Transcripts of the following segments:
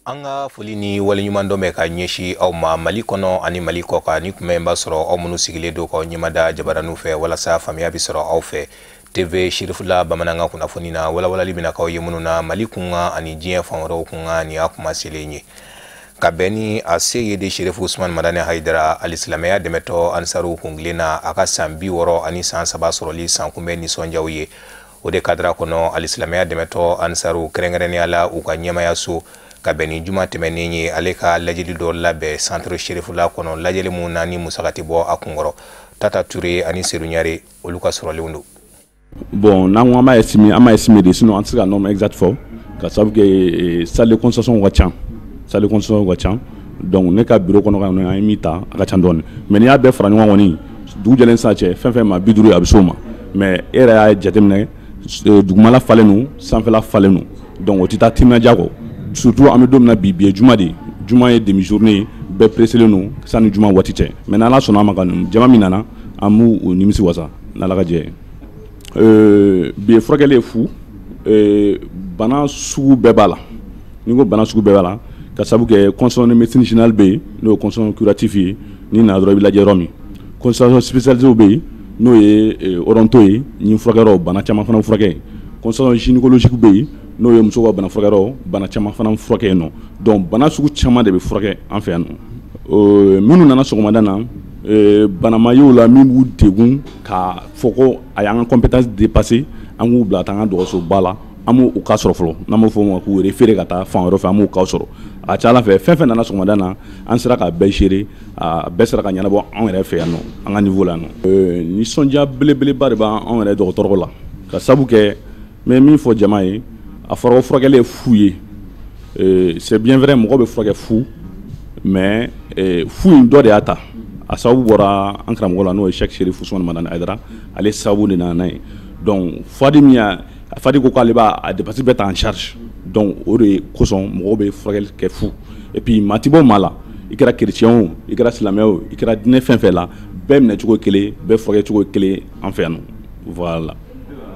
An ka foli ni waleɲuman dɔn bɛ ka ɲɛsin aw ma Mali kɔnɔ ani Mali kɔ kan. Ni kuma in b'a sɔrɔ aw minnu sigilen don k'aw ɲɛmada jabaraninw fɛ walasa faamuya bɛ sɔrɔ aw fɛ TV Cherifla bamanankan kunnafoni na, walawalali bɛna k'aw ye minnu na Mali kunkan ani diɲɛ fan wɛrɛw kunkan. Nin y'a kuma selen ye ka bɛn ni a se ye de Chérif Ousmane Madani Haidara, alisilamɛya dɛmɛtɔ Ansaru kungilen na, a ka san 63 sɔrɔli san kunbɛn nisɔndiyaw ye. O de kadara kɔnɔ, alisilamɛya dɛmɛtɔ Ansaru, kɛrɛnkɛrɛnnenya la u ka ɲɛmayaso, ka bɛn ni juma tɛmɛnen ye, ale ka lajɛli dɔ labɛn centre Cherifla kɔnɔ, lajɛli mun na ni musaka tɛ bɔ a kunkɔrɔ. Tata Ture ani Seru Ɲare, olu ka sɔrɔlenw don. Bon, n'an ko an b'a estimer, an b'a estimer de, sinon an tɛ se ka nombre exact fɔ, ka sababu kɛ salle de consultation ka ca, salle de consultation ka ca. Donc ne ka bureau kɔnɔ kan, an ye min ta, a ka ca dɔɔni, mais n'i y'a bɛɛ fara ɲɔgɔn kɔni, dugu jɛlen sisan cɛ, fɛn fɛn ma 50 ye, a bɛ s'o ma. Mais e yɛrɛ y'a jateminɛ, dugumala falen don, sanfɛla falen don, donc o tɛ taa timinadiya kɔ. Surtout an bɛ don min na bi, bi ye juma de ye, juma ye demi journée ye, bɛɛ pressé don sanni juma waati cɛ. Mais n'Ala sɔnna a ma, ka jama min nana, an b'u u nimisi wasa n'Ala ka jɛ ye. Bi ye furakɛli ye fu, bana sugu bɛɛ b'a la. Ni ko bana sugu bɛɛ b'a la, ka sababu kɛ consultation de médecine générale bɛ yen, n'o ye consultation curatif ye, n'i nana dɔrɔn i bɛ lajɛ yɔrɔ min. Consultation spécialisée bɛ yen, n'o ye odonto ye, ɲin furakɛyɔrɔ, bana caman fana furakɛ. Consultation gynécologique bɛ yen, n'o ye muso ka bana furakɛyɔrɔ, bana caman fana furakɛ yen nɔ. Donc bana sugu caman de bɛ furakɛ an fɛ yan nɔ. Minnu nana sɔgɔmada na, bana ma y'o la min b'u degun k'a fɔ ko a y'an ka compétence dépassé, an k'u bila ka taa an ka dɔgɔtɔrɔsoba la. An b'o cas sɔrɔ fɔlɔ, n'an b'o fɔ o ma k'u référé ka taa fan wɛrɛ fɛ, an b'o cas sɔrɔ. A ka ca Ala fɛ, fɛn fɛn nana sɔgɔmada na, an sera k'a bɛɛ gérer, a bɛɛ sera ka ɲɛnabɔ anw yɛrɛ fɛ yan nɔ, an ka niveau la yan nɔ. Nisɔndiya belebeleba de b'an yɛrɛ dɔgɔtɔrɔw la, ka sabu kɛ n bɛ min fɔ jama ye, a fɔra ko furakɛli ye fu ye. C'est bien vrai, mɔgɔ bɛ furakɛ fu, mais fu in, dɔ de y'a ta. A sababu bɔra an karamɔgɔ la, n'o ye Cheikh Chérif Ousmane Madani Haidara, ale sababu de nana n'a ye. Donc Fadi min y'a Fadi ko k'ale b'a a dépense bɛɛ ta en charge, donc o de kosɔn mɔgɔw bɛ furakɛli kɛ fu. Et puis maa ti bɔ maa la, i kɛra chrétien o, i kɛra silamɛ o, i kɛra diinɛ fɛn fɛn la, bɛɛ minɛcogo ye kelen, bɛɛ furakɛcogo ye kelen an fɛ yan nɔ, voilà.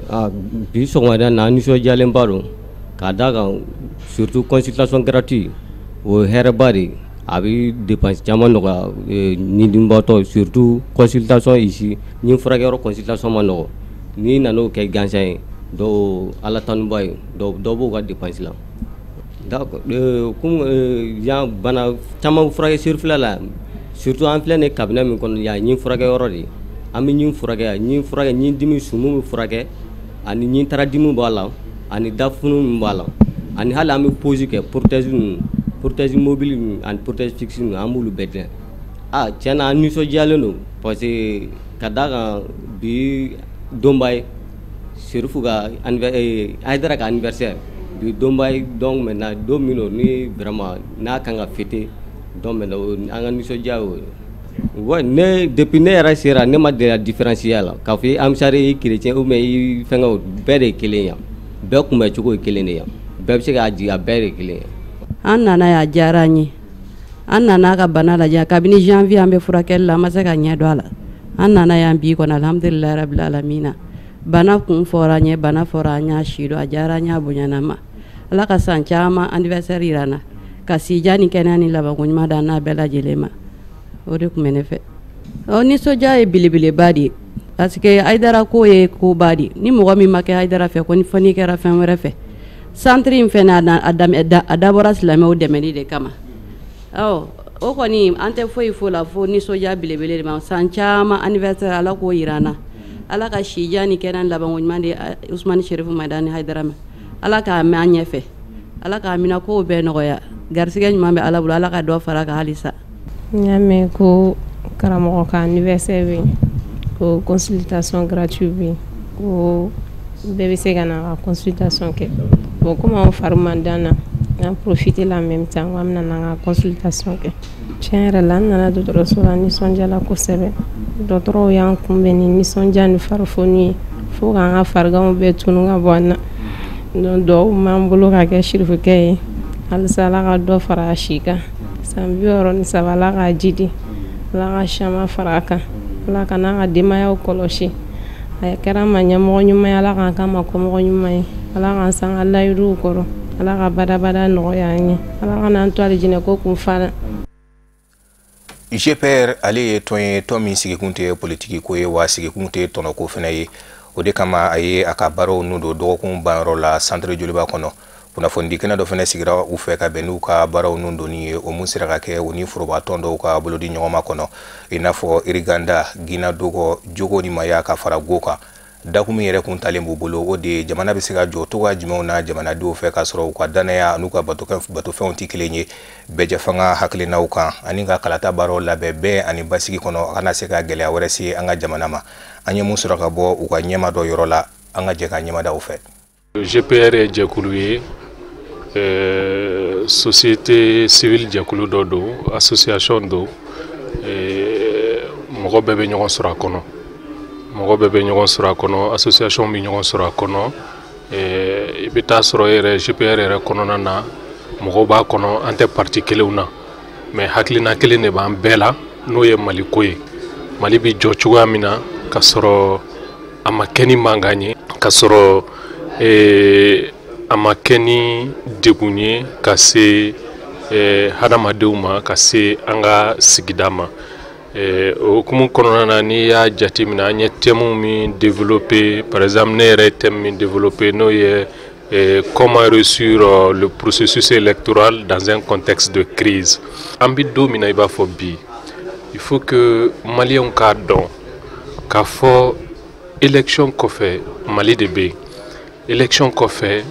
Ah, bi sɔgɔmada in na, an nisɔndiyalenba don k'a da kan, surtout consultation gratuite, o ye hɛrɛba de ye, a bɛ dépense caman nɔgɔya ɲininibatɔ. Surtout consultation ici, ɲin furakɛyɔrɔ consultation ma nɔgɔ, n'i nan'o kɛ gansan ye, dɔw Ala tanuba ye, dɔw dɔ b'o ka dépense la. D'accord, comme yan bana caman furakɛ Cherifla la, surtout an filɛ nin ye cabinet min kɔnɔ yan, ɲin furakɛyɔrɔ de ye. An bɛ ɲin furakɛ yan, ɲin furakɛ, ɲin dimi sumu bɛ furakɛ, ani ɲin taara dimi b'a la, ani dafunu min b'a la, ani hali an bɛ pose kɛ, prothèse ninnu, prothèse mobile ninnu ani prothèse fixe ninnu, an b'olu bɛɛ dilan. Ah, tiɲɛ na, an nisɔndiyalen don, parce que ka d'a kan bi donba ye, Chérif ka Haidara ka anniversaire bi donba ye. Donc maintenant, don min don ni vraiment n'a kan ka fêter, donc maintenant an ka nisɔndiya y'o ye. Ouais, ne depuis ne yɛrɛ sera, ne ma deli ka différence y'a la k'a fɔ i ansari, i chrétien ou bien i fɛngɛ, o bɛɛ de ye kelen yan, bɛɛ kunbɛcogo ye kelen de yan, bɛɛ bɛ se k'a jigin, a bɛɛ de ye kelen ye. An nana yan, a diyara an ye. An nana ka bana lajɛ kabini janvier, an bɛ furakɛli la, an ma se ka ɲɛ dɔn a la. An nana yan bi kɔnɔ, alhamdulilayi rabil alamina, bana kun fɔra an ye, bana fɔra an y'a si dɔn, a diyara an ye, a bonyana ma. Ala ka san caman anniversaire yira an na, ka sijan ni kɛnɛya ni labanko ɲuman d'an n'a bɛɛ lajɛlen ma. O de tun bɛ ne fɛ. Ɔ, nisɔndiya ye belebeleba de ye, parce que Hayidara ko ye koba de ye. Ni mɔgɔ min ma kɛ Hayidara fɛ ko fɔ n'i kɛra fɛn wɛrɛ fɛ. Centre in fɛnɛ, a dabɔra silamɛw dɛmɛli de kama. Ɔ, o kɔni, an tɛ foyi fo la fo nisɔndiya belebele de ma. San caman anniversaire, Ala k'o yira an na. Ala ka sijan ni kɛnɛya ni labanko ɲuman di Usumani Serifu Madani Hayidara ma. Ala k'a mɛn an ɲɛfɛ, Ala k'a minɛ kow bɛɛ nɔgɔya. Garisɛgɛ ɲuman bɛ Ala bolo, Ala ka dɔ fara kan halisa. N y'a mɛn ko karamɔgɔ ka anniversaire bɛ yen, ko consultation gratuite bɛ yen, ko bɛɛ bɛ se ka na ka consultation kɛ. Bon, komi anw fari man d'an na, an profiter la en même temps ko an bɛna n'an ka consultation kɛ. Tiɲɛ yɛrɛ la, an nana dɔgɔtɔrɔso la, nisɔndiyala kosɛbɛ. Dɔgɔtɔrɔw y'an kunbɛn ni nisɔndiya ni farifoni ye, fo k'an ka fariganw bɛɛ tunu ka bɔ an na. Donc duwawu b'an bolo ka kɛ sirifukɛ ye halisa, Ala ka dɔ fara a si kan, san 63, Ala k'a jidi, Ala ka siman fara a kan, Ala ka n'a ka denbayaw kɔlɔsi. A kɛra an ma ɲɛmɔgɔ ɲuman ye, Ala k'an k'a ma kɔmɔgɔ ɲuman ye, Ala k'an san ka layiduw kɔrɔ. Ala ka badabada nɔgɔya an ye, Ala ka n'an to alijinɛ ko kun fa. GPR ale ye tɔn ye, tɔn min sigikun tɛ politiki ko ye, wa sigikun tɛ tɔnɔko fana ye. O de kama a ye a ka baaraw nun don dɔgɔkun banyɔrɔ la centre Joliba kɔnɔ. Kunnafonidi kɛnɛ dɔ fana sigira u fɛ ka bɛn n'u ka baaraw nun donni ye, o mun sera ka kɛ u ni forobatɔn dɔw ka bolodi ɲɔgɔnma kɔnɔ, i n'a fɔ Iriganda, Gina Dogɔ, Jogo ni Maya ka fara Go kan. Dakun min yɛrɛ kun talen b'u bolo, o de ye jamana bɛ se ka jɔ togoya jumɛnw na jamanadenw fɛ k'a sɔrɔ u ka danaya n'u ka batofɛnw tɛ kelen ye, bɛɛjɛfanga hakilinaw kan ani ka kalata baaraw labɛn bɛn ani basigi kɔnɔ, a kana se ka gɛlɛya wɛrɛ se an ka jamana ma. An ye mun sɔrɔ ka bɔ u ka ɲɛma dɔ yɔrɔ la, an ka jɛ ka ɲɛmada u fɛ. GPR ye jɛkulu ye, société civile jɛkulu dɔ don, association don, mɔgɔ bɛɛ bɛ ɲɔgɔn sɔrɔ a kɔnɔ. Mɔgɔ bɛɛ bɛ ɲɔgɔn sɔrɔ a kɔnɔ, association bɛ ɲɔgɔn sɔrɔ a kɔnɔ. I bɛ taa sɔrɔ yɛrɛ GPR yɛrɛ kɔnɔna na, mɔgɔw b'a kɔnɔ, an tɛ parti kelenw na, mais hakilina kelen de b'an bɛɛ la, n'o ye Mali ko ye. Mali bɛ jɔ cogoya min na ka sɔrɔ a ma kɛ ni mankan ye, ka sɔrɔ a ma kɛ ni degun ye ka se hadamadenw ma, ka se an ka sigida ma. O hukumu kɔnɔna na, n'i y'a jateminɛ, an ye thème min développé, par exemple ne yɛrɛ ye thème min développé, n'o ye comment réussir le processus électoral dans un contexte de crise. An bɛ don min na i b'a fɔ bi, il faut que Maliyɛnw k'a dɔn k'a fɔ élection kɔfɛ Mali de bɛ yen, élection kɔfɛ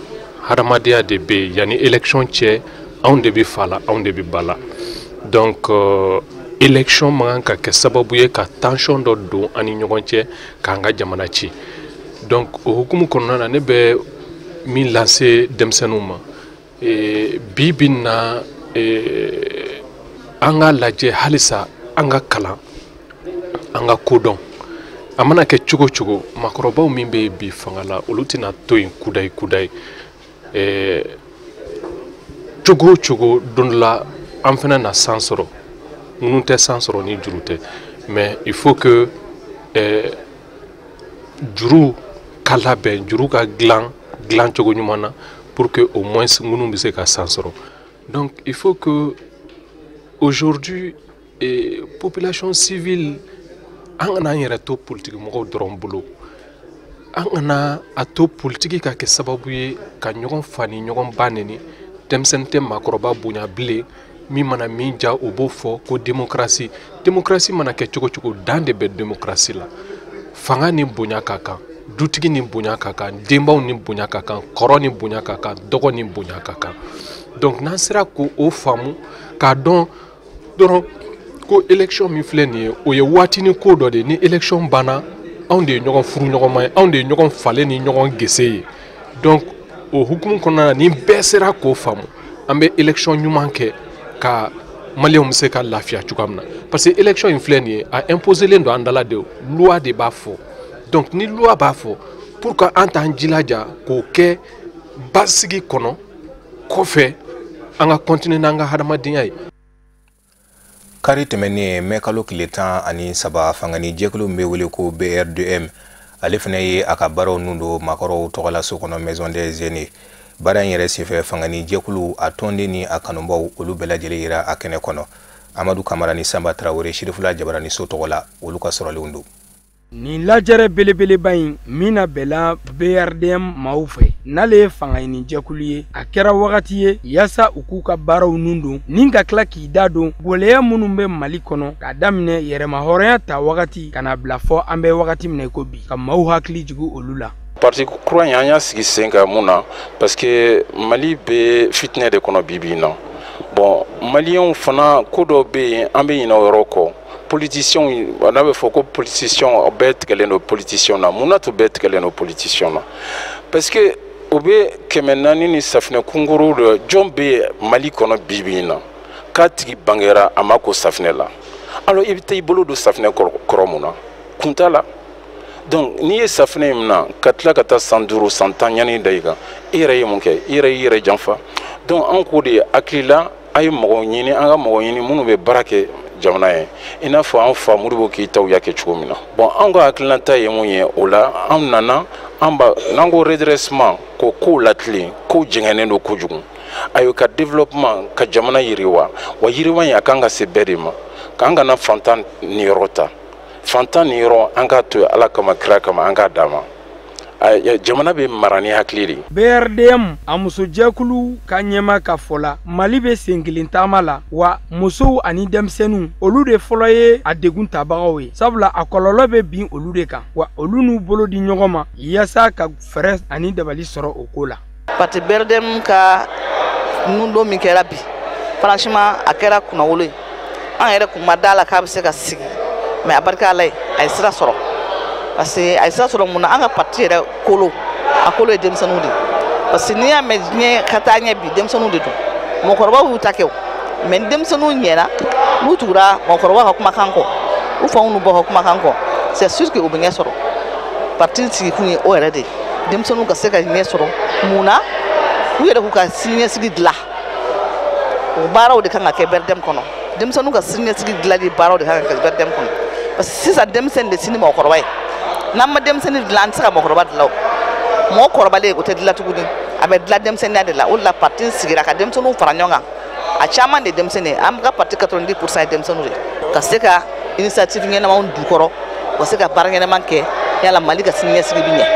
hadamadenya de bɛ yen, yanni élection cɛ anw de bɛ fa la, anw de bɛ ba la. Donc élection man kan ka kɛ sababu ye ka tension dɔ don an ni ɲɔgɔn cɛ k'an ka jamana ci. Donc o hukumu kɔnɔna na, ne bɛ min lancer denmisɛnninw ma bi bi in na, an k'a lajɛ halisa an ka kalan, an ka kodɔn. A mana kɛ cogo cogo, maakɔrɔbaw min bɛ yen bi fanga la, olu tɛna to yen kudayi kudayi. Cogo o cogo, don dɔ la an fana na san sɔrɔ. Minnu tɛ san sɔrɔ ni juru tɛ, mais il faut que juru ka labɛn, juru ka dilan dilan cogo ɲuman na pour que au moins minnu bɛ se ka san sɔrɔ. Donc il faut que aujourd'hui population civile, an kana an yɛrɛ to politiki mɔgɔw dɔrɔn bolo, an kana a to politiki ka kɛ sababu ye ka ɲɔgɔn fa ni ɲɔgɔn ba neni. Denmisɛnnin tɛ maakɔrɔba bonya bilen, min mana min ja o b'o fɔ ko démocratie. Démocratie mana kɛ cogo cogo, dan de bɛ démocratie la. Fanga ni bonya ka kan, dutigi ni bonya ka kan, denbaw ni bonya ka kan, kɔrɔ ni bonya ka kan, dɔgɔ ni bonya ka kan. Donc n'an sera k'o faamu k'a dɔn dɔrɔn ko élection min filɛ nin ye, o ye waatinin ko dɔ de ye. Ni élection banna, anw de ye ɲɔgɔn furu ɲɔgɔnma ye, anw de ye ɲɔgɔn falen ni ɲɔgɔn gese ye. Donc o hukumu kɔnɔna na, ni bɛɛ sera k'o faamu, an bɛ élection ɲuman kɛ ka Maliyɛnw bɛ se ka lafiya cogoya min na. Parce que élection in filɛ nin ye, a imposelen don an da la de, loi de b'a fɔ. Donc ni loi b'a fɔ, pour que an t'an jilaja k'o kɛ basigi kɔnɔ, kɔfɛ an ka continuer n'an ka hadamadenya ye. Kari tɛmɛnen, mɛ kalo tile 13, fangani jɛkulu min bɛ wele ko BRDM, ale fana ye a ka baaraw nun don maakɔrɔw tɔgɔla so kɔnɔ, Maison des Aînés. Baara in yɛrɛ senfɛ, fangani jɛkulu a tɔnden ni a kanubaw, olu bɛɛ lajɛlen yira a kɛnɛ kɔnɔ. Amadu Kamara ni Sanba Tarawele, Sirifula Jabarani so tɔgɔ la, olu ka sɔrɔlenw don. Nin lajɛrɛ belebeleba in min na bɛla BRDM maaw fɛ, n'ale ye fanga ɲini jɛkulu ye, a kɛra wagati ye yaasa u k'u ka baaraw nun don ni ka tila k'i da don gwɛlɛya minnu bɛ Mali kɔnɔ, k'a daminɛ yɛrɛma hɔrɔnya ta wagati ka na bila fɔ an bɛ wagati min na i ko bi, ka maaw hakili jigin olu la. Parti kura in, an y'a sigi sen kan mun na? Parce que Mali bɛ fitinɛ de kɔnɔ bi bi in na. Bon, Maliyɛnw fana, ko dɔw bɛ yen, an bɛ ɲinɛ o yɔrɔ kɔ. Politiciens, n'a bɛ fɔ ko politiciens bɛɛ tigɛlen don politiciens na, mun na to bɛɛ tigɛlen don politiciens na? Parce que o bɛ 400 ni safinɛ kunkuru de. Jɔn bɛ Mali kɔnɔ bi bi in na k'a tigi bangera a ma ko safinɛ la? Alors i bɛ taa i bolo don safinɛ kɔrɔ mun na? Kun t'a la. Donc n'i ye safinɛ in minɛ ka tila ka taa san 5, san 10 ɲani da i kan, i yɛrɛ ye mun kɛ? I yɛrɛ y'i yɛrɛ janfa. Donc an k'o de hakili la, a ye mɔgɔ ɲini, an ka mɔgɔ ɲini minnu bɛ baara kɛ jamana ye, i n'a fɔ an fa Modibo Keyitaw y'a kɛ cogo min na. Bon, an ka hakilinata ye mun ye o la? An nana An ba n'an ko redressement, ko kow latilen, kow jɛngɛnnen don kojugu. Ayiwa, ka développement, ka jamana yiriwa, wa yiriwa in a kan ka se bɛɛ de ma, k'an kana fantan niyɔrɔ ta. Fantan niyɔrɔ, an k'a to Ala kama, kira kama, an k'a d'a ma. Jamana bɛ mara ni hakili de. BRDM a musojɛkulu ka ɲɛma ka fɔ la, Mali bɛ sen kelen taama la, wa musow ani denmisɛnninw, olu de fɔlɔ ye a degun tabagaw ye, sabula a kɔlɔlɔ bɛ bin olu de kan, wa olu n'u bolo di ɲɔgɔn ma yaasa ka fɛɛrɛ ani dabali sɔrɔ o ko la. Parti BRDM ka nundon min kɛra bi, franchement a kɛra kunnawolo ye. An yɛrɛ kun ma da la k'a bɛ se ka sigi, mais a barika Ala ye, a ye sira sɔrɔ. Parce que a ye sira sɔrɔ mun na? An ka parti yɛrɛ kolo, a kolo ye denmisɛnninw de ye, parce que n'i y'a mɛn diɲɛ ka taa ɲɛ bi, denmisɛnninw de don. Mɔgɔkɔrɔbaw y'u ta kɛ o, mais ni denmisɛnninw ɲɛna, n'u tugura mɔgɔkɔrɔbaw ka kumakan kɔ, u faw n'u baw ka kumakan kɔ, c'est sûr que u bɛ ɲɛ sɔrɔ. Parti sigikun ye o yɛrɛ de ye, denmisɛnninw ka se ka ɲɛ sɔrɔ. Mun na? U yɛrɛ k'u ka siniɲɛsigi dilan. O baaraw de kan ka kɛ BRDM kɔnɔ. Denmisɛnninw ka siniɲɛsigi dilanli baaraw de kan ka kɛ BRDM kɔnɔ, parce que sisan denmisɛnnin de sini mɔgɔkɔrɔba ye. N'an ma denmisɛnnin dilan, an tɛ se ka mɔgɔkɔrɔba dilan. O mɔgɔ kɔrɔbalen, o tɛ dilan tuguni, a bɛ dilan denmisɛnninya de la. O de la parti sigira ka denmisɛnninw fara ɲɔgɔn kan. A caman de denmisɛnnin, an ka parti 90% ye denmisɛnninw de ye, ka se ka initiative ɲɛnamaw du kɔrɔ, ka se ka baara ɲɛnama kɛ yala Mali ka siniɲɛsigi bɛ ɲɛ.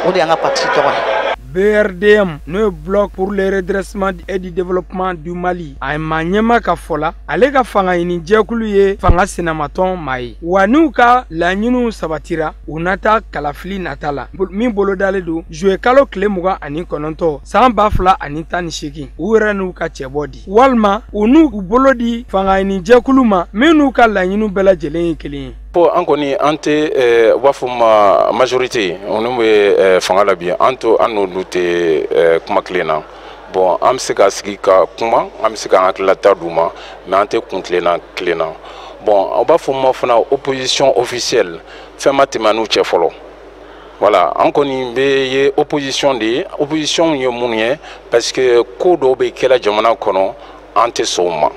O de y'an ka parti tɔgɔ ye. BRDM, n'o ye Bloc pour le redressement et du développement du Mali, a maa ɲɛma ka fɔ la, ale ka fanga ɲini jɛkulu ye fanga sinamatɔn maa ye, wa n'u ka laɲiniw sabatira, u na taa kalafili nata la min bolodalen don juillet kalo tile 29 san 2018, u yɛrɛ n'u ka cɛbɔ di, walima u n'u bolo di fanga ɲini jɛkulu ma min n'u ka laɲiniw bɛɛ lajɛlen ye kelen ye. Bon, an kɔni an tɛ, u b'a fɔ ma majorité, olu bɛ fanga la bi, an to an n'olu tɛ kuma kelen na. Bon, an bɛ se ka sigi ka kuma, an bɛ se k'an hakililata d'u ma, mais an tɛ kun tilenna kelen na. Bon, u b'a fɔ ma fana opposition officielle, fɛn ma tɛmɛ an n'u cɛ fɔlɔ. Voilà, an kɔni bɛ ye opposition de ye. Opposition ye mun ye? Parce que ko dɔw bɛ kɛla jamana kɔnɔ, an tɛ sɔn o ma.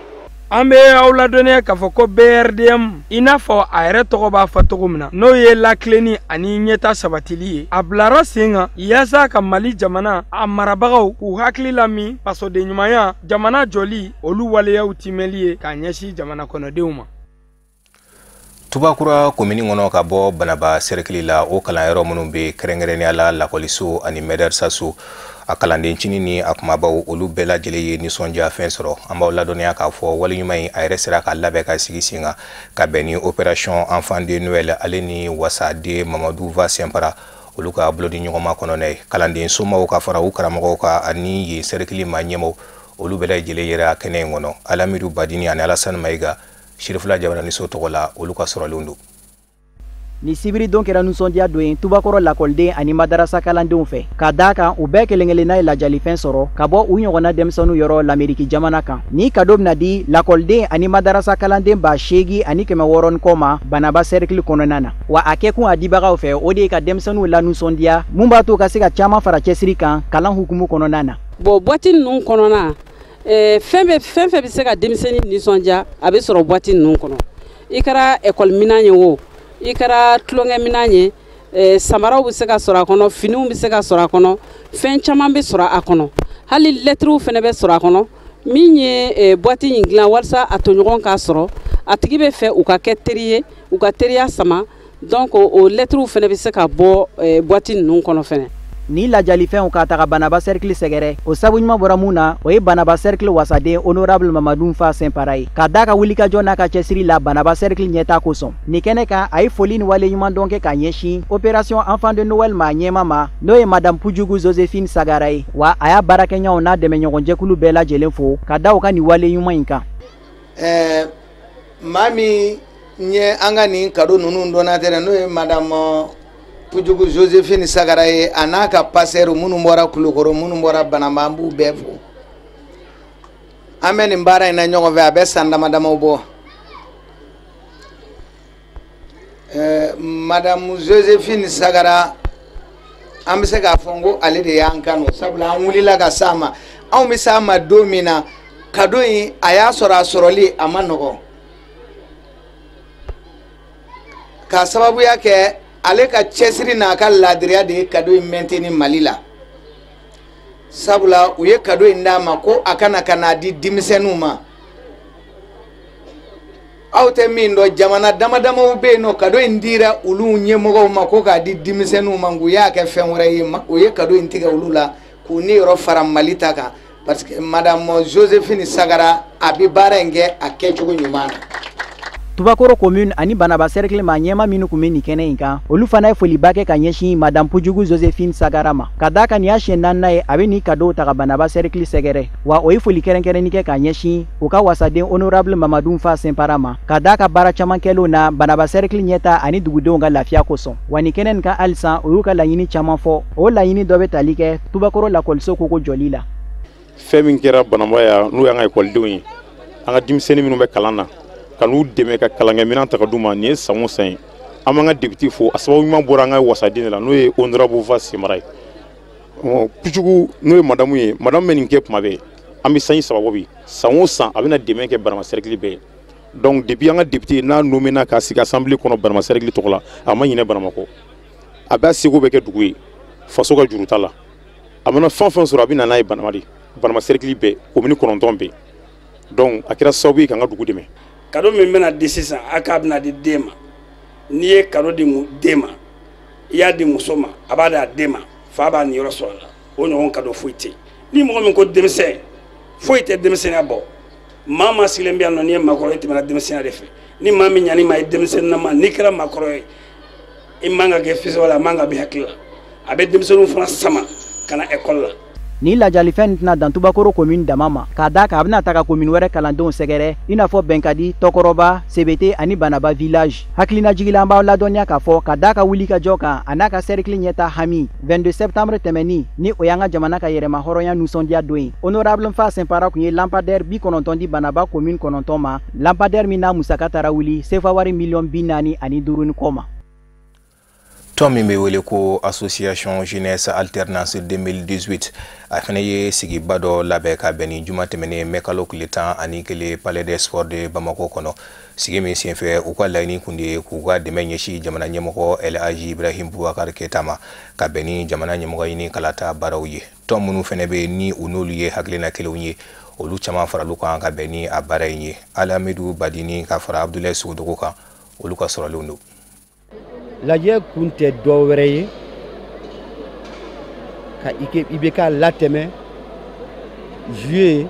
An bɛ aw ladɔnniya k'a fɔ ko BRDM, i n'a fɔ a yɛrɛ tɔgɔ b'a fɔ cogo min na, n'o ye lakilenni ani ɲɛta sabatili ye, a bilara sen kan yaasa ka Mali jamana a marabagaw k'u hakili lami fasoden ɲumanya, jamana jɔli, olu waleyaw timɛli ye k'a ɲɛsin jamana kɔnɔdenw ma. Tubakura komini kɔnɔ, ka bɔ Banaba sɛrɛkili la, o kalanyɔrɔ minnu bɛ, kɛrɛnkɛrɛnnenya la lakɔliso ani mɛdɛrisaso, a kalanden cinin ni a kumabaw, olu bɛɛ lajɛlen ye nisɔndiya fɛn sɔrɔ. An b'aw ladɔnniya k'a fɔ waleɲuman in, a yɛrɛ sera ka labɛn ka sigi sen kan ka bɛn ni opération enfant de Noël, ale ni wasaden Mamadu Va Sɛnpara, olu ka bolodi ɲɔgɔnma kɔnɔna ye. Kalanden somaw ka fara u karamɔgɔw kan ani yen sɛrɛkili maa ɲɛmaw, olu bɛɛ lajɛlen yɛrɛ kɛnɛ in kɔnɔ. Alamidu Badini ani Alasani Mayiga, Sirifila Jabaraniso tɔgɔ la, olu ka sɔrɔlenw don. Ni sibiridon kɛra nisɔndiya don ye Tubakɔrɔ lakɔliden ani madarasa kalandenw fɛ, ka d'a kan u bɛɛ kelen kelenna ye lajalifɛn sɔrɔ ka bɔ u ɲɔgɔnna denmisɛnninw yɔrɔ Lameriki jamana kan. Ni kado bɛna di lakɔliden ani madarasa kalanden 8600 ni kɔ ma Banaba sɛrikili kɔnɔna na. Wa a kɛkun a dibagaw fɛ, o de ye ka denmisɛnninw lanisɔndiya, mun b'a to ka se ka caman fara cɛsiri kan kalan hukumu kɔnɔna na. Bon, boîte ninnu kɔnɔna, fɛn fɛn fɛn bɛ se ka denmisɛnnin nisɔndiya, a bɛ sɔrɔ boîte ninnu kɔnɔ. I kɛra école minɛn ye o, i kɛra tulonkɛ minɛn ye, samaraw bɛ se ka sɔrɔ a kɔnɔ, finiw bɛ se ka sɔrɔ a kɔnɔ, fɛn caman bɛ sɔrɔ a kɔnɔ, hali lɛtiriw fana bɛ sɔrɔ a kɔnɔ. Min ye boîte in dilan walasa a tɔɲɔgɔn k'a sɔrɔ, a tigi bɛ fɛ u ka kɛ teri ye, u ka teriya sama, donc o lɛtiriw fana bɛ se ka bɔ boîte ninnu kɔnɔ fana. Ni lajalifɛnw ka taga Banaba sɛrikili sɛgɛrɛ, o sabu ɲuman bɔra mun na? O ye Banaba sɛrikili wasaden honorable Mamadu Fa Sɛnpara ye, ka d'a ka wulikajɔ n'a ka cɛsiri la Banaba sɛrikili ɲɛta kosɔn. Nin kɛnɛ kan, a ye foli ni waleɲuman dɔn kɛ k'a ɲɛsin opération enfant de Noël maa ɲɛma ma, n'o ye madame Pujugu Josephine Sagara ye. Wa a y'a baarakɛɲɔgɔnw n'a dɛmɛɲɔgɔnjɛkulu bɛɛ lajɛlen fo ka da u ka nin wale ɲuman in kan. Maa min ye an ka nin kado ninnu donateur, n'o ye madame Pujugu Josephine Sagara ye, a n'a ka passeur minnu bɔra Kulukɔrɔ, minnu bɔra Banamba, an b'u bɛɛ fo. An bɛ nin baara in na ɲɔgɔn fɛ, a bɛ san dama damaw bɔ. Madame Josephine Sagara, an bɛ se k'a fɔ n ko ale de y'an kanu, sabula an wulila ka s'a ma. Anw bɛ s'a ma don min na, kado in a y'a sɔrɔ, a sɔrɔli a ma nɔgɔn, k'a sababuya kɛ Ale ka cɛsiri n'a ka laadiriya de ye cadeau in maintenir Mali la. Sabula u ye cadeau in d'a ma ko a kana ka n'a di denmisɛnninw ma. Aw tɛ min dɔn, jamana dama damaw bɛ yen nɔ, cadeau in dira olu ɲɛmɔgɔw ma ko k'a di denmisɛnninw ma, u y'a kɛ fɛn wɛrɛ ye, u ye cadeau in tigɛ olu la k'u niyɔrɔ fara Mali ta kan, parce que madame Josephine Sagara a bɛ baara in kɛ a kɛcogo ɲuman na. Tubakɔrɔ commune ani Banaba cercle maa ɲɛma minnu tun bɛ nin kɛnɛ in kan, olu fana ye foliba kɛ ka ɲɛsin madame Pujugu Josephine Sagara ma, ka d'a kan nin y'a siɲɛ naaninan ye a bɛ nin cadeau ta ka Banaba cercle sɛgɛrɛ. Wa o ye foli kɛrɛnkɛrɛnni kɛ ka ɲɛsin u ka wasaden honorable Mamadu Nfa Senpara ma, ka d'a ka baara caman kɛlenw na Banaba cercle ɲɛta ani dugudenw ka lafiya kosɔn. Wa nin kɛnɛ nin kan halisa, u y'u ka laɲini caman fɔ. O laɲini dɔ bɛ tali kɛ Tubakɔrɔ lakɔliso koko jɔli la. Fɛn min kɛra Banaba yan, n'o y'an ka ekɔlidenw ye, an ka denmisɛnnin minnu bɛ kalan na, ka n'u dɛmɛ ka kalankɛminɛn ta ka d'u ma, nin ye san o san ye. An b'an ka député fo, a sababu ɲuman bɔra an ka wasaden de la, n'o ye honorable Fa Senmara ye. Pujugu n'o ye madamu ye, madamu bɛ nin kɛ tuma bɛɛ, an bɛ sanji saba bɔ bi, san o san a bɛna dɛmɛ kɛ Banaba cercle bɛɛ ye. Donc depuis an ka député n'a nommé na k'a sigi assemblée kɔnɔ Banaba cercle tɔgɔ la, a ma ɲinɛ Banaba kɔ. A b'a seko bɛɛ kɛ dugu ye, faso ka juru t'a la. A mana fɛn o fɛn sɔrɔ, a bɛ na n'a ye Banaba de, Banaba cercle bɛɛ, commune 9 bɛɛ. Donc a kɛra sababu ye k'an ka dugu dɛmɛ. Cadeau min bɛna di sisan, a k'a bɛna di den ma. N'i ye cadeau di den ma, i y'a di muso ma, a b'a di a den ma, fa b'a niyɔrɔ sɔrɔ a la. O ɲɔgɔn cadeau foyi tɛ yen. Ni mɔgɔ min ko denmisɛn, foyi tɛ denmisɛnninya bɔ. Maa maa sigilen bɛ yan nɔ, n'i ye maakɔrɔ ye, i tɛmɛna denmisɛnninya de fɛ. Ni maa min ɲan'i ma, i ye denmisɛnninnama. N'i kɛra maakɔrɔ ye, i man ka kɛ fisewale, a man ka b'i hakili la. A bɛ denmisɛnninw fana sama ka na ekɔli la. Ni lajalifɛn tɛna dan Tubakɔrɔ commune dama ma, k'a d'a kan a bɛna taga commune wɛrɛ kalandenw sɛgɛrɛ, i n'a fɔ Bɛnkadi, Tɔkɔrɔba, Sebete ani Banaba village. Hakilinajigila, an b'aw ladɔnniya k'a fɔ ka d'a ka wulikajɔ kan a n'a ka cercle ɲɛta hami, 22 septembre tɛmɛni ni o y'an ka jamana ka yɛrɛma hɔrɔnya nisɔndiya don ye, honorable Nfa Senpara tun ye lampadaire 90 di Banaba commune 9 ma, lampadaire min n'a musaka taara wuli sefa wari miliyɔn 45 ni kɔ ma. Tɔn min bɛ wele ko Association Jeunesse Alternance 2018, a fana ye sigiba dɔ labɛn ka bɛn ni juma tɛmɛnen mɛ kalo tile 11, Palais des Sports de Bamako kɔnɔ. Sigi min senfɛ, u ka laɲini kun de ye k'u ka dɛmɛ ɲɛsin jamana ɲɛmɔgɔ El Hadji Ibrahim Boubacar Keita ma, ka bɛn ni jamana ɲɛmɔgɔ ɲini kalata baaraw ye. Tɔn minnu fana bɛ yen ni u n'olu ye hakilina kelenw ye, olu caman faral'u kan ka bɛn ni a baara in ye. Alamidu Badini ka fara Abdoulaye Sogodogo kan, olu ka sɔrɔlenw don. Lajɛ kun tɛ dɔ wɛrɛ ye ka i bɛ ka latɛmɛ juillet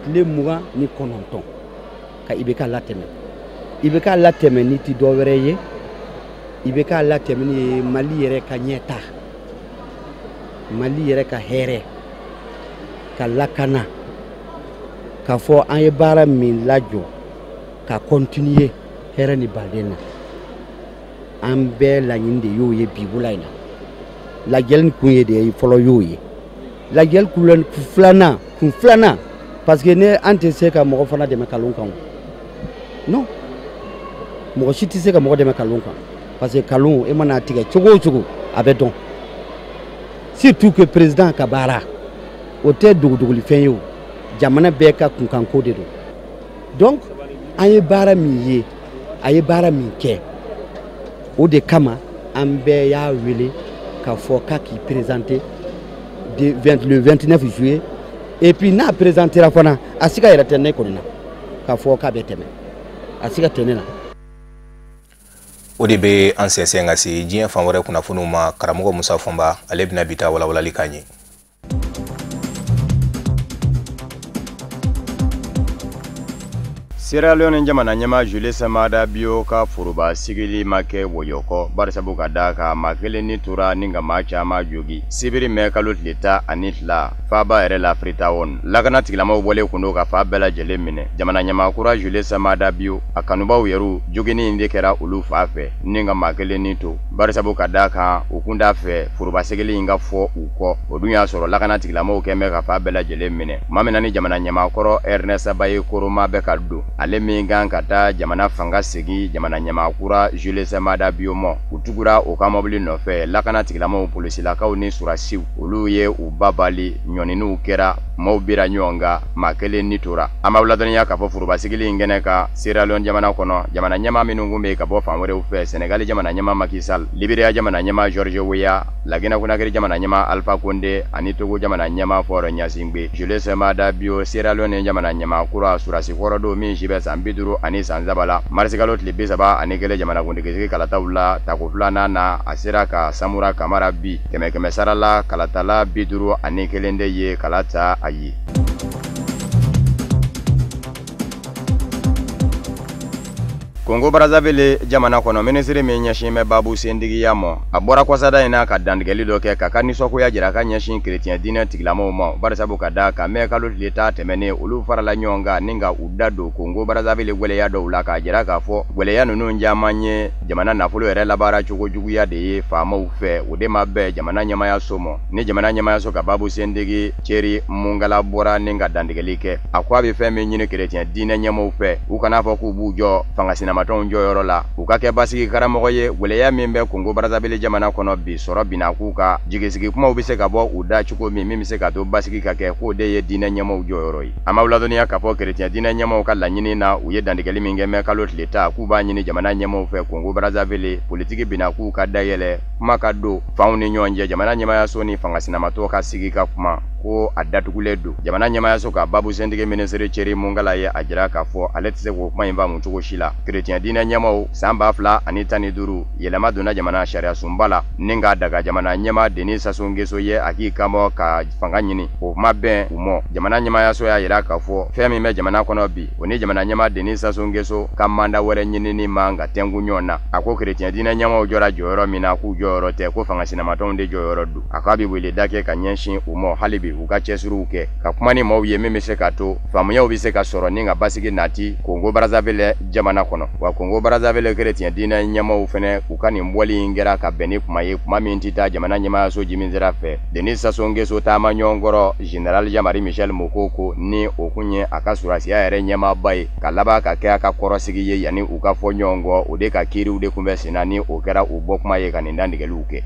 tile 29, ka i bɛ ka latɛmɛ, i bɛ ka latɛmɛ ni ti dɔ wɛrɛ ye, i bɛ ka latɛmɛ ni ye Mali yɛrɛ ka ɲɛta, Mali yɛrɛ ka hɛrɛ ka lakana, k'a fɔ an ye baara min lajɔ ka continuer hɛrɛ ni baden na. An bɛɛ laɲini de y'o ye bi wula in na. Lajɛli kun ye de ye fɔlɔ y'o ye. Lajɛli kun filanan, kun filanan, parce que ne an tɛ se ka mɔgɔ fana dɛmɛ kalon kan o. Non, mɔgɔ si tɛ se ka mɔgɔ dɛmɛ kalon kan, parce que kalon, e mana tigɛ cogo o cogo, a bɛ dɔn. Surtout que président ka baara o tɛ dogodogolifɛn ye o, jamana bɛɛ ka kunkanko de don. Donc an ye baara min ye, a ye baara min kɛ, o de kama an bɛɛ y'a wele k'a fɔ k'a k'i présenter le 29 juillet. Et puis n'a présentera fana, a siga yɛrɛ tɛ ne kɔni na k'a fɔ k'a bɛ tɛmɛ, a siga tɛ ne na. O de bɛ an sɛnsɛn ka se diɲɛ fan wɛrɛ kunnafoniw ma. Karamɔgɔ Musa Fɔnba, ale bɛna bi ta walawalali k'an ye. Sierra Leone jamana ɲɛma Julius Maada Bio ka foroba sigili ma kɛ wɔyɔ kɔ, barisabu ka da kan maa kelen ni tora ni ka maa caman jogi. Sibiri mɛ kalo tile 12, faaba yɛrɛ la Freetown, lakana tigilamaw bɔlen kun don ka fa bɛɛ lajɛlen minɛ. Jamana ɲɛmaa kura Julius Maada Bio, a kanubaw yɛrɛw, jogini in de kɛra olu fa fɛ ni ka maa kelen ni to, barisabu ka da kan u kun t'a fɛ foroba sigili in ka fɔ u kɔ. O dun y'a sɔrɔ lakana tigilamaw kɛn bɛ ka fa bɛɛ lajɛlen minɛ. Tuma min na ni jamana ɲɛmaa kɔrɔ Ernest Bai Koroma bɛ ka don, ale min kan ka taa jamana fanga segin jamana ɲɛmaa kura Julius Maada Bio ma, u tugura o ka mɔbili nɔfɛ. Lakana tigilamaw, polisilakaw ni surasiw, olu ye u ba bali. Ɲɔniniw kɛra. Maaw bira ɲɔgɔn kan, maa kelen ni tora. An b'aw ladɔnniya k'a fɔ forobasigili in kɛnɛ kan Sierra Leone jamana kɔnɔ, jamana ɲɛmaa minnu kun bɛ yen ka bɔ fan wɛrɛw fɛ, Senegali jamana ɲɛmaa Macky Sall, Liberia jamana ɲɛmaa George Weah, Laginɛ Conakry jamana ɲɛmaa Alpha Condé ani Togo jamana ɲɛmaa Faure Gnassingbé. Julius Maada Bio, Sierra Leone jamana ɲɛmaa kura, surasi kɔrɔ don min si bɛ san 53 la, marisikalo tile 31 jamanakuntigisigi kalataw la tako filanan na, a sera ka Samura Kamara bi 100 sara la, kalatala 51 de ye kala ta a ye. Kongo Brazzaville jamana kɔnɔ, minisiri min ɲɛsin bɛ babu sendigiya ma, a bɔra kɔsada in na ka dantigɛli dɔ kɛ k'a ka nisɔngoya jira ka ɲɛsin kerecɛn diinɛ tigilamɔgɔw ma, barisabu ka da kan mɛ kalo tile 10 tɛmɛnen olu farala ɲɔgɔn kan ni ka u da don Kongo Brazzaville gwɛlɛya dɔw la, k'a jira k'a fɔ gwɛlɛya ninnu caman ye jamana nafolo yɛrɛ labaara cogo juguya de ye faamaw fɛ, o de ma bɛn jamana ɲɛmaayaso ma. Ni jamana ɲɛmaayaso ka babu sendigi Thierry Mungala bɔra ni ka dantigɛli kɛ, a ko a bɛ fɛn min ɲini kerecɛn diinɛ ɲɛmaaw fɛ, u kana fɔ k'u b'u jɔ fanga sinama tɔnw jɔyɔrɔ la, u ka kɛ basigi karamɔgɔ ye. Gwɛlɛya min bɛ Kongo Brazzaville jamana kɔnɔ bi, sɔrɔ binna k'u ka jigisigi kumaw bɛ se ka bɔ u da cogo min bɛ se ka to basigi ka kɛ, k'o de ye diinɛ ɲɛmaaw jɔyɔrɔ ye. An b'aw ladɔnniya k'a fɔ kerecɛn diinɛ ɲɛmaaw ka laɲini na, u ye dantigɛli min kɛ mɛ kalo tile 10, k'u b'a ɲini jamana ɲɛmaaw fɛ Kongo Brazzaville politiki binna k'u ka dayɛlɛ, kuma ka don fanw ni ɲɔgɔn cɛ, jamana ɲɛmaayaso ni fanga sinamatɔ ka sigi ka kuma, ko a datugulen don. Jamana ɲɛmaayaso ka babu sentigi minisiri Thierry Mungala ye a jira k'a fɔ ale tɛ se k'o kuma in faamu cogo si la. Kerecɛn diinɛ ɲɛmaaw san 2015 yɛlɛma donna jamana sariya sunba la ni k'a daga jamana ɲɛmaa Denis Sassou Nguesso ye a k'i kanbɔ ka fanga ɲini, o ma bɛn u ma. Jamana ɲɛmaayaso y'a jira k'a fɔ fɛn min bɛ jamana kɔnɔ bi, o ni jamana ɲɛmaa Denis Sassou Nguesso ka manda wɛrɛ ɲinini man ka tɛnku ɲɔgɔn na. A ko kerecɛn diinɛ ɲɛmaaw jɔra jɔyɔrɔ min na, k'u jɔyɔrɔ tɛ, ko fanga sinamatɔnw de jɔyɔrɔ don. A k'a bɛ weleda kɛ ka ɲɛsin u ma hali bi u ka cɛsiriw kɛ ka kuma ni maaw ye min bɛ se ka to faamuyaw bɛ se ka sɔrɔ ni ka basigi nati Kongo Brazzaville jamana kɔnɔ. Wa Kongo Brazzaville kerecɛn diinɛ ɲɛmaaw fɛnɛ, u ka nin bɔli in kɛra ka bɛn ni kuma ye, kuma min tɛ taa jamana ɲɛmaayaso jimin sira fɛ. Denis Sassou Nguesso taama ɲɔgɔn kɔrɔ Général Jean-Marie Michel Mokoko, ni o kun ye a ka surasiya yɛrɛ ɲɛmaaba ye, ka laban ka kɛ a ka kɔrɔsigi ye yanni u ka fɔ ɲɔgɔn kɔ, o de ka kiiriw de kun bɛ sen na, ni o kɛra u bɔ kuma ye ka nin dantigɛliw kɛ.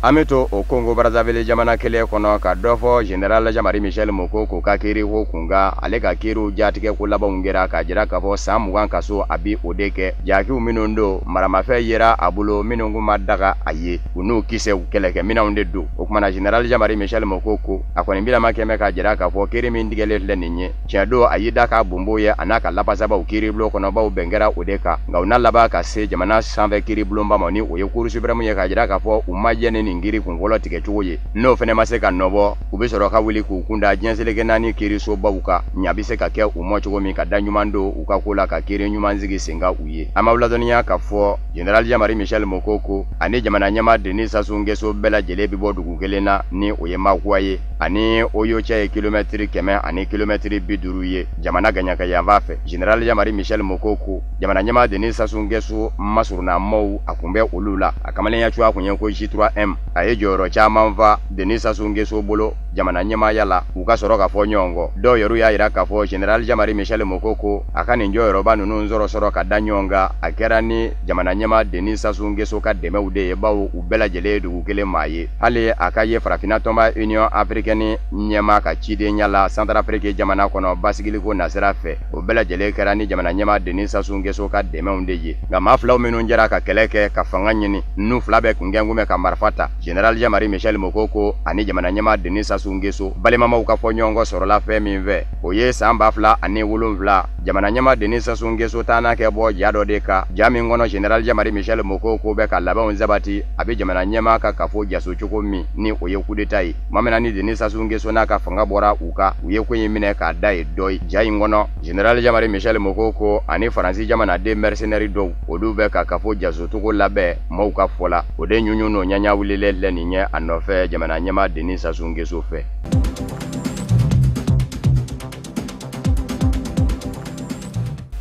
An bɛ to o Kongo Brazzaville jamana kelen kɔnɔ ka dɔ fɔ Général Jean-Marie Michel Mokoko ka kiiri ko kun kan. Ale ka kiiriw jatigɛ ko labanw kɛra k'a jira k'a fɔ san 20 kaso a bi o de kɛ. Jakiw minnu don, maramafɛn yera a bolo minnu kun ma daga a ye, u n'u kisɛw kɛlɛkɛminɛnw de don. O kumana Général Jean-Marie Michel Mokoko a kɔni bilama kɛmɛ k'a jira k'a fɔ kiiri min tigɛlen filɛ nin ye, tiɲɛ don a y'i da k'a bonbo ye a n'a ka lapasabaw kiiribulon kɔnɔ, baw bɛn kɛra o de kan, nka u n'a laban ka se jamana sanfɛ kiiribulonba ma, ni o ye Cour suprême ye, k'a jira k'a fɔ u ma jɛ ni nin kiiri kun fɔlɔ tigɛ cogo ye. N'o fɛnɛ ma se ka nɔbɔ, u bɛ sɔrɔ ka wuli k'u kunda diɲɛ seleke naani kiirisobaw kan, ɲa bɛ se ka kɛ u ma cogo min ka da ɲuman don u ka ko la, ka kiiri ɲuman sigi sen kan u ye. An b'aw ladɔnniya k'a fɔ Général Jean-Marie Michel Mokoko ani jamana ɲɛmaa Denis Sassou Nguesso bɛɛ lajɛlen bɛ bɔ dugu kelen na, ni o ye Makuwa ye, ani Oyo cɛ ye kilomɛtiri 100 ani kilomɛtiri 50 ye jamana gaɲaka yanfan fɛ. Général Jean-Marie Michel Mokoko, jamana ɲɛmaa Denis Sassou Nguesso masurunna maaw a kun bɛ olu la, a kamalenya cogoya kun ye ko J3M. A ye jɔyɔrɔ caman fa Denis Sassou Nguesso bolo jamana ɲɛmaaya la, u ka sɔrɔ ka fɔ ɲɔgɔn kɔ. Dɔw yɛrɛ y'a jira k'a fɔ Général Jean-Marie Michel Mokoko a ka nin jɔyɔrɔba ninnu sɔrɔ ka da ɲɔgɔn kan, a kɛra ni jamana ɲɛmaa Denis Sassou Nguesso ka dɛmɛw de ye, bawo u bɛɛ lajɛlen ye dugu kelen maa ye. Hali a ka ye farafinna tɔnba Union africaine ɲɛmaa ka cidenya la Centrafrique jamana kɔnɔ basigiliko nasira fɛ, o bɛɛ lajɛlen kɛra ni jamana ɲɛmaa Denis Sassou Nguesso ka dɛmɛw de ye. Nka maa filaw minnu jɛra ka kɛlɛ kɛ ka fanga ɲini, n'u fila bɛɛ kun kɛn bɛ ka marifa ta, Général Jean-Marie Michel Mokoko ani jamana ɲɛmaa Denis Sassou Nguesso, balimamaw ka fɔ ɲɔgɔn kɔ sɔrɔla fɛn min fɛ, o ye san 2007 jamana ɲɛmaa Denis Sassou Nguesso taana kɛ bɔ ja dɔ de kan, ja min kɔnɔ Général Jean-Marie Michel Mokoko bɛ ka labɛnw sabati, a bɛ jamana ɲɛmaa ka kafo jaso cogo min, ni o ye coup d'état ye. Tuma min na ni Denis Sassou Nguesso n'a ka fanga bɔra u kan, u ye ko in minɛ k'a da ye dɔ ye. Ja in kɔnɔ, Général Jean-Marie Michel Mokoko ani Faransi jamanaden mercenaires dɔw, olu bɛ ka kafo jaso cogo labɛn maaw ka fɔ la, o de ɲuɲu n'o ɲaɲa wulilen filɛ nin ye a nɔfɛ jamana ɲɛmaa Denis Sassou Nguesso fɛ.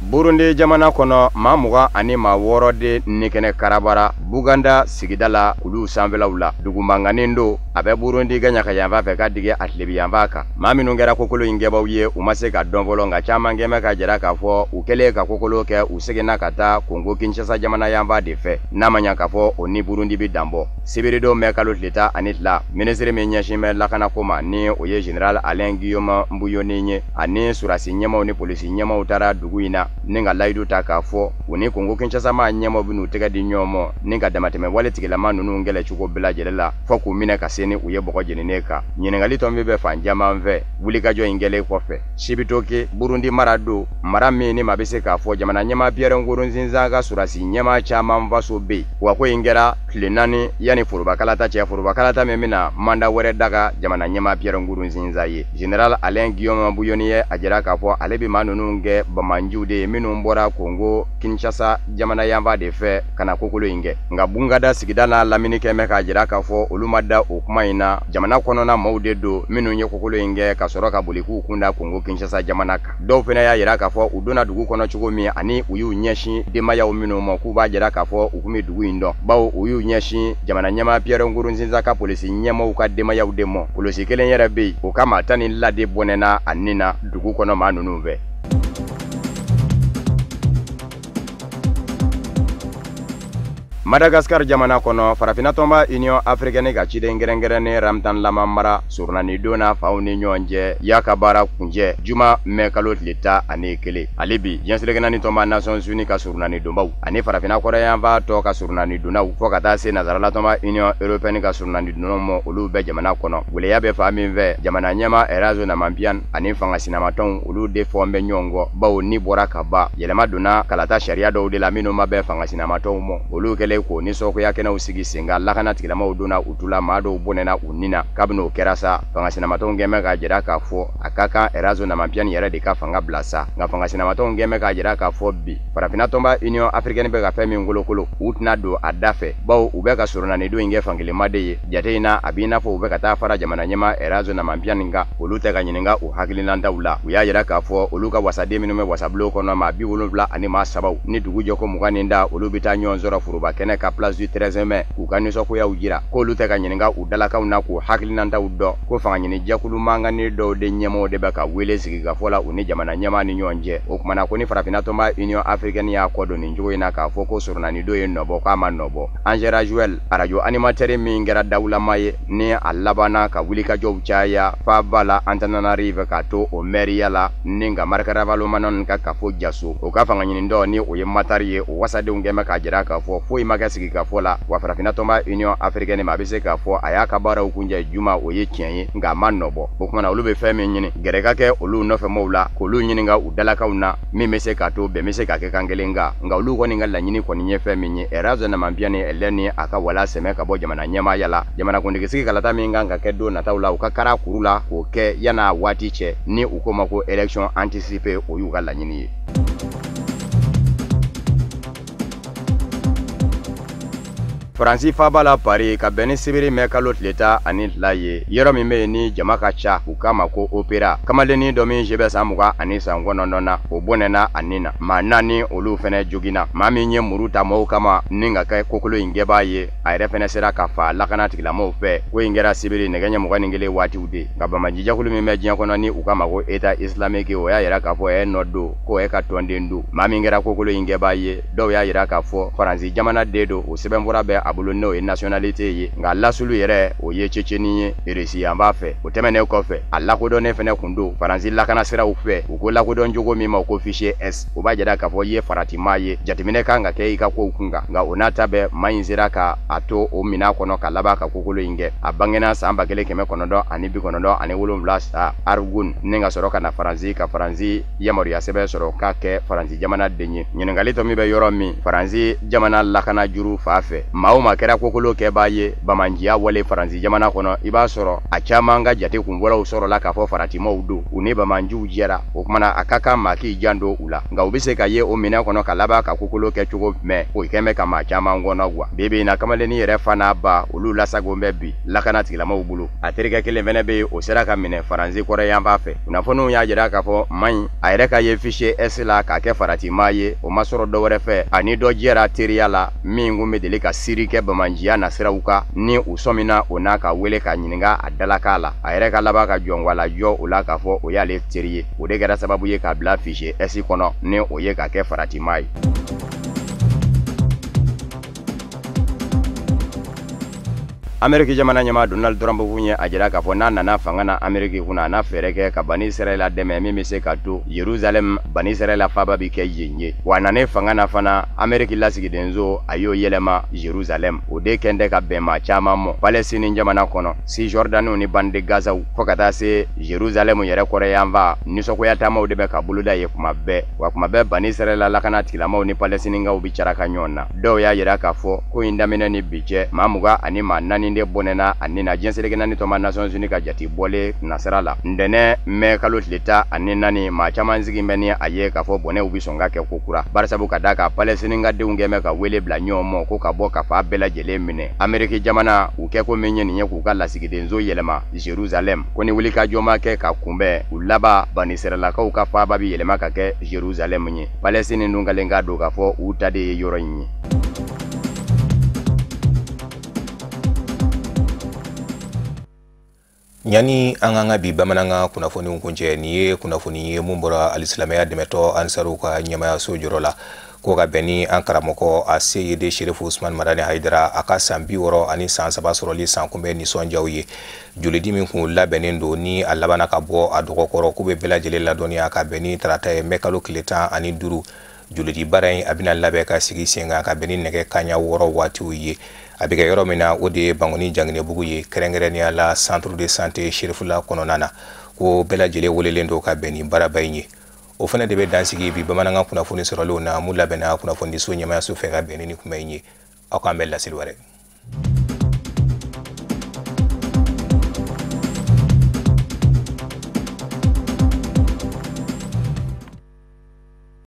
Burundi jamana kɔnɔ, maa 26 de nikɛnɛ karabara Buganda sigida la kulu sanfɛlaw la. Dugu mankannen don, a bɛ Burundi gaɲaka yanfan fɛ ka dige a tilebi yanfan kan. Maa minnu kɛra kokolo in kɛbaw ye, u ma se ka dɔn fɔlɔ, nka caman kɛmɛ ka jira k'a fɔ u kɛlen ka kokolo kɛ, u seginna ka taa Kongo Kinshasa jamana yanfan de fɛ, n'a ma ɲa k'a fɔ o ni Burundi bɛ danbɔ. Sibiridon mɛ kalo tile 12, minisiri min ɲɛsin bɛ lakanako ma, ni o ye général Alain Guillaume Mbuyoni ye, ani surasi ɲɛmaw ni polisi ɲɛmaw taara dugu in na ni ka layidu ta k'a fɔ u ni Kongo Kinshasa maa ɲɛmaw bɛ n'u tɛgɛ di ɲɔgɔn ma ni ka damatɛmɛ wale tigilama ninnu kɛlɛ cogo bɛɛ lajɛlen la, fɔ k'u minɛ ka se ni u ye bɔgɔ jeninen kan. Ɲininkali tɔ min bɛ fan caman fɛ wulikajɔ in kɛlen kɔfɛ, Cibitoke Burundi mara don, mara min ni maa bɛ se k'a fɔ jamana ɲɛmaa Pierre Nkurunziza ka surasi ɲɛmaa caman faso bɛ yen. Wa ko in kɛra tile 4 yanni forobakalata cɛ, forobakalata min bɛna manda wɛrɛ daga jamana ɲɛmaa Pierre Nkurunziza ye. Général Alain Guillaume Buyoni ye a jira k'a fɔ ale bɛ maa ninnu kɛ bamanjiw de ye minnu bɔra Kongo Kinshasa jamana yanfan de fɛ ka na kokolo in kɛ. Nka Bungada sigida n'a lamini kɛmɛ k'a jira k'a fɔ olu ma da o kuma in na. Jamana kɔnɔna maaw de don minnu ye kokolo in kɛ ka sɔrɔ ka boli k'u kun da Kongo Kinshasa jamana kan. Dɔw fana y'a jira k'a fɔ u donna dugu kɔnɔ cogo min ani u y'u ɲɛsin denbayaw minnu ma, k'u b'a jira k'a fɔ u kun bɛ dugu in dɔn, bawo u y'u ɲɛsin jamana ɲɛmaa Pierre Nkurunziza ka polisi ɲɛmaaw ka denbayaw de ma. Polisi kelen yɛrɛ bɛ yen, o ka maa 12 de bɔnɛna a nin na dugu kɔnɔ maa ninnu fɛ. Madagascar jamana kɔnɔ, farafinna tɔnba Union africaine ka ciden kɛrɛnkɛrɛnnen Ramtan Lamamra surunani donna faw ni ɲɔgɔn cɛ y'a ka baara kuncɛ juma mɛ kalo tile 11. Ale bi diɲɛ seleke naani tɔnba Nations Unies ka surunani donbaw ani farafinna kɔrɔyanfan tɔ ka surunani donnaw, fɔ ka taa se nansarala tɔnba Union européenne ka surunani donnaw ma, olu bɛɛ jamana kɔnɔ. Gwɛlɛya bɛ fan min fɛ, jamana ɲɛmaa Erazo Namampian ani fanga sinamatɔnw, olu de fɔ bɛ ɲɔgɔn kɔ, bawo ni bɔra ka ban yɛlɛma donna kalata sariya dɔw de la minnu ma bɛn fanga sinamatɔnw ma. Olu kɛlen k'o nisɔngoya kɛnɛw sigi sen kan, lakana tigilamaw donna u tula, maa dɔw bɔnɛna u nin na. Kabini o kɛra sa, fanga sinamatɔnw kɛmɛ k'a jira k'a fɔ a ka kan Erazo Namampian yɛrɛ de ka fanga bila sa. Nka fanga sinamatɔnw kɛmɛ k'a jira k'a fɔ bi farafinna tɔnba Union africaine bɛ ka fɛn min kolokolo, u tɛna don a da fɛ, bawo u bɛ ka surunani don in kɛ fankelenma de ye. Jate in na, a b'i n'a fɔ u bɛ ka taa fara jamana ɲɛmaa Erazo Namampian kan, olu tɛ ka ɲininka u hakilinataw la. U y'a jira k'a fɔ olu ka wasaden minnu bɛ wasabulon kɔnɔ, maa 73 ni dugu jɛ ko 20 da, olu bɛ taa ɲɔgɔn sɔrɔ foroba kɛnɛ ka place du 13 mai k'u ka nisɔngoyaw jira, k'olu tɛ ka ɲininka u dalakanw na k'u hakilinataw dɔn, ko fanga ɲini jɛkulu mankanni dɔw de ɲɛmɔgɔw de bɛ ka wele sigikafɔ la u ni jamana ɲɛmaa ni ɲɔgɔn cɛ. O kumana ko ni farafinna tɔnba Union africaine y'a kɔ don nin cogo in na k'a fɔ ko surunani don ye nɔbɔ, k'a ma nɔbɔ. Angera Joel, arajo animateur min kɛra dawulama ye ni a labanna ka wulikajɔw caya faaba la Antananarive k'a to o mɛriya la ni ka Marc Ravalomanana ka kafo jaso, o ka fanga ɲini dɔ ni o ye Matari ye, o wasadenw kɛmɛ k'a jira k'a fɔ foyi ma kɛ sigikafɔ la. Wa farafinna tɔnba Union africaine ma, a bɛ se k'a fɔ a y'a ka baaraw kuncɛ juma, o ye tiɲɛ ye, nka a ma nɔbɔ. O kumana olu bɛ fɛn min ɲini, gɛrɛ ka kɛ olu nɔfɛmɔgɔw la k'olu ɲininka u dalakanw na min bɛ se k'a to bɛn bɛ se ka kɛ kan kelen kan. Nka olu kɔni ka laɲini kɔni ye fɛn min ye, Erazo Namampian ɛlɛ ni a ka wala sɛmɛ ka bɔ jamana ɲɛmaaya la, jamanakuntigisigi kalata min kan ka kɛ don nataw la, u ka kara kuru la k'o kɛ yan'a waati cɛ, ni u ko ma ko élection anticipée, o y'u ka laɲini ye. Faransi faaba la Paris, ka bɛn ni sibiri mɛ kalo tile 12 ye, yɔrɔ min bɛ yen ni jama ka ca, u k'a ma ko opéra, kamalennin dɔ min si bɛ san 29 na, o bɔnɛna a nin na. Maa 4 olu fɛnɛ joginna. Maa min ye muru ta mɔgɔw kama ni ka kɛ kokolo in kɛbaa ye, a yɛrɛ fɛnɛ sera ka fa lakana tigilamɔgɔw fɛ. Ko in kɛra sibiri nɛgɛ ɲɛ 21 waatiw de. Nka banbaacijɛkulu min bɛ diɲɛ kɔnɔ ni u k'a ma ko État islamique, o y'a yira k'a fɔ ɛ nɔ don, ko ɛ ka tɔnden don. Maa min kɛra kokolo in kɛbaa ye, dɔw y'a yira k'a fɔ Faransi jamana den don, o sɛbɛnfura bɛ a bolo n'o ye nationalité ye, nka lasulu yɛrɛ o ye Tchétchénie ye, Russie yan b'a fɛ. O tɛmɛnen kɔfɛ, a lakodɔnnen fɛnɛ kun don Faransi lakana siraw fɛ, u ko lakodɔn cogo min ma ko fichier S, o b'a jira k'a fɔ i ye faratima ye, jateminɛ kan ka kɛ i ka kow kun kan. Nka o n'a ta bɛɛ, maa in sera ka a to o minɛn kɔnɔ ka laban ka kokolo in kɛ. A bangena san 1997 sa Argun, ni ka sɔrɔ ka na Faransi ka Faransi yamaruya sɛbɛn sɔrɔ k'a kɛ Faransi jamana den ye. Ɲininkali tɔ min bɛ yɔrɔ min, Faransi jamana lakana juru fa fɛ, maa o maa kɛra kokolo kɛbaa ye bamanciya wale Faransi jamana kɔnɔ, i b'a sɔrɔ a caman ka jate kunfɔlɔw sɔrɔla k'a fɔ faratimaw don, u ni bamanciw jɛra. O kumana a ka kan maa k'i janto u la, nka u bɛ se ka ye o minɛn kɔnɔ ka laban ka kokolo kɛ cogo jumɛn, o kɛn bɛ ka maa caman kɔnɔ guwa. Bi bi in na, kamalennin yɛrɛ fa n'a ba olu lasagon bɛ bi lakana tigilamaaw bolo. A terikɛ kelen fɛnɛ bɛ yen, o sera ka minɛ Faransi kɔrɔyanfan fɛ. Kunnafoniw y'a jira k'a fɔ maa in a yɛrɛ ka ye fichier S la k'a kɛ faratimaa ye, o ma sɔrɔ dɔwɛrɛ fɛ, ani dɔ jɛra teriya la min kun bɛ deli ka siri kɛ bamanciya nasiraw kan, ni u sɔmina o n'a ka wele ka ɲininka a dalakan la. A yɛrɛ ka laban ka jɔnwala jɔ o la k'a fɔ o y'ale teri ye. O de kɛra sababu ye k'a bila fichier S kɔnɔ, ni o ye ka kɛ faratimaa ye. Ameriki jamana ɲɛmaa Donald Trump kun ye a jira k'a fɔ n'a nana fanga na Ameriki kunna, a n'a fɛɛrɛ kɛ ka Bani Israɛla dɛmɛ min bɛ se ka to Jerusalem Bani Israɛla faaba bɛ kɛ yen ye. Wa a nanen fanga na fana, Ameriki lasigidenso a y'o yɛlɛma Jerusalem. O de kɛn tɛ ka bɛn maa caman mɔ Palestine jamana kɔnɔ, Cisjordanie ni bande de Gazaw, fo ka taa se Jerusalem yɛrɛ kɔrɔyanfan. Nisɔngoya taamaw de bɛ ka boloda ye kuma bɛɛ, wa kuma bɛɛ Bani Israɛla lakana tigilamaaw ni Palestinikaw bɛ caraka ɲɔgɔn na. Dɔw y'a jira k'a fɔ ko in daminɛ ni bi cɛ, maa 24 de bɔnɛna a ni na diɲɛ seleke naani tɔnba Nations Unies ka jate bɔlen nasira la ntɛnɛn mɛ kalo tile 14. Maa caman sigi bɛ ni a ye k'a fɔ bɔnɛw bɛ sɔn ka kɛ ko kura, barisabu ka d'a kan Palestine ka denw kɛn bɛ ka wele bila ɲɔgɔn ma ko ka bɔ ka fa bɛɛ lajɛlen minɛ. Ameriki jamana u kɛ ko min ye nin ye k'u ka lasigidenso yɛlɛma Jerusalem, ko ni wulikajɔ ma kɛ ka kunbɛn, u laban Bani Israɛlakaw ka faaba bɛ yɛlɛma ka kɛ Jerusalem ye. Palestine dun kɛlen k'a don k'a fɔ u ta de ye yɔrɔ in ye. Ɲani an ka bi bamanankan kunnafoniw kuncɛ, nin ye kunnafoni ye mun bɔra alisilamɛya dɛmɛtɔ ansaruw ka ɲɛmayaso jɔrɔ la, ko ka bɛn ni an karamɔgɔ a Seyidi Sherifu Usman Madani Hayidara a ka san 63 sɔrɔli san kunbɛn nisɔndiyaw ye. Jolidi min kun labɛnnen don ni a labanna ka bɔ a dɔgɔkɔrɔ, k'u bɛ bɛɛ lajɛlen ladɔnniya ka bɛn ni tarata ye mɛ kalo tile 15. Jolidi baara in a bɛna labɛn ka sigi sen kan ka bɛn ni nɛgɛ kanɲɛ 6 waatiw ye. A bɛ kɛ yɔrɔ min na, o de ye Bankoni Janginɛbugu ye, kɛrɛnkɛrɛnnenya la centre de santé Sherifula kɔnɔna na, ko bɛɛ lajɛlen welelen don ka bɛn ni baaraba in ye. O fana de bɛ dan sigi bi bamanankan kunnafoni sɔrɔlenw na mun labɛnna kunnafonidiso ɲɛmayaso fɛ ka bɛn ni kuma in ye. Aw k'an bɛn laseli wɛrɛ.